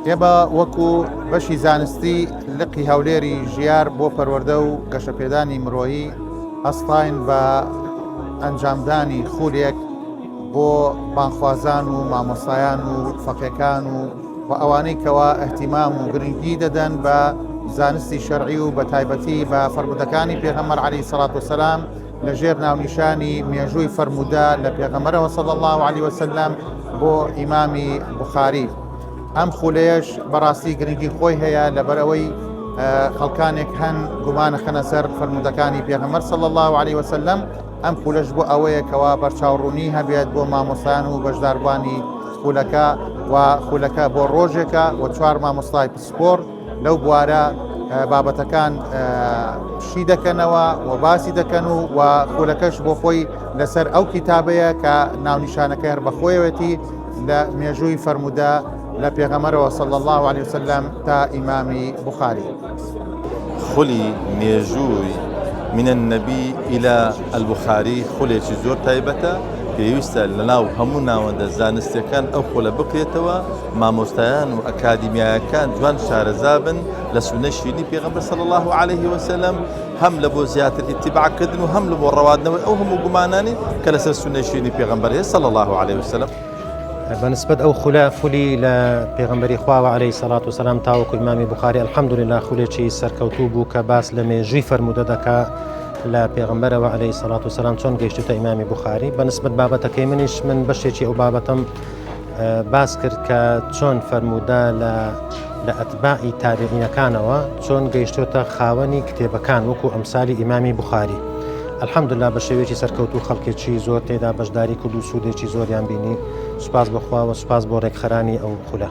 ئێمە وەکو بەشی زانستی لقی هەولێری ژیار بۆ پەروەردە و گەشەپێدانی مرۆیی هەستاین بە ئەنجامدانی خولێک بۆ بانخوازان و مامۆستایان و فەقێکان و و ئەوانەی کەوا ئەهتیمام و گرنگی دەدەن بە زانستی شەرعی و بە تایبەتی بە فەرمودەکانی پێغەمبەر عەلەیهی سەڵات وسەلام لە ژێر ناونیشانی مێژووی فەرموودە لە پێغەمبەرەوە صلی الله علیه وسلم بۆ ئیمامی بخاری ئەم خولەیەش بەڕاستی گرنگی خۆی هەیە لەبەرئەوەی خەڵکانێک هەن گومانە خەنە سەر فەرمودەکانی پێغەمبەر صلی الله علیه وسلم ئەم خولەش بۆ ئەوەیە کەوا بەرچاوڕوونی هەبێت بۆ مامۆستایان و بەشداربووانی خولەکە و خولەکە بۆ ڕۆژێکە و چوار مامۆستای پسپۆڕ لەو بوارە بابەتەکان شی دەکەنەوە و باسی دەکەن و و خولەکەش بۆ خۆی لەسەر ئەو کیتابەیە کە ناونیشانەکە هەر بەخۆیەوەتی لە مێژووی فەرموودە لە پێغەمەرەوە صلی الله علیه وسلم تا ئیمامی بخاری. خولی مێژووی من النبی الی البخاری خولێکی زۆر تایبەتە، پێویستە لەناو هەموو ناوەندە زانستیەکان ئەو خولە بکرێتەوە، مامۆستایان و ئەکادیمیایەکان جوان شارەزا بن لە سوننەی شیرینی پێغەمبەر صلی اللە علیه وسلم، هەم لە بۆ زیاتر ئیتیباع کردن و هەم لە بۆ ڕەواندنەوەی ئەو هەموو گومانانەی کە لەسەر سوننەی شیرینی پێغەمبەر هەیە صلی اللە علیه وسلم. بە نسبەت ئەو خولە خولی لە پێغەمبەری خواوە عەلەیهی سەڵات وسەلام تاوەکو ئیمامی بوخاری الحمدللە خولێکی سەرکەوتوو بوو کە باس لە مێژووی فەرموودە دەکا لە پێغەمبەرەوە عەلەیهی سەڵات وسەلام چۆن گەیشتوتە ئیمامی بوخاری بە نسبەت بابەتەکەی منیش من بەشێکی ئەو بابەتەم باس کرد کە چۆن فەرموودە لە لە ئەتباعی تابعینەکانەوە چۆن گەیشتۆتە خاوەنی کتێبەکان وەکو ئەمسالی ئیمامی بوخاری الحمدللە بە شێوەیەکی سەرکەوتوو خەڵکێکی زۆر تێدا بەشداری کرد و سوودێکی زۆریان بینی سوپاس بۆ خوا و سوپاس بۆ ڕێکخەرانی ئەو خولە.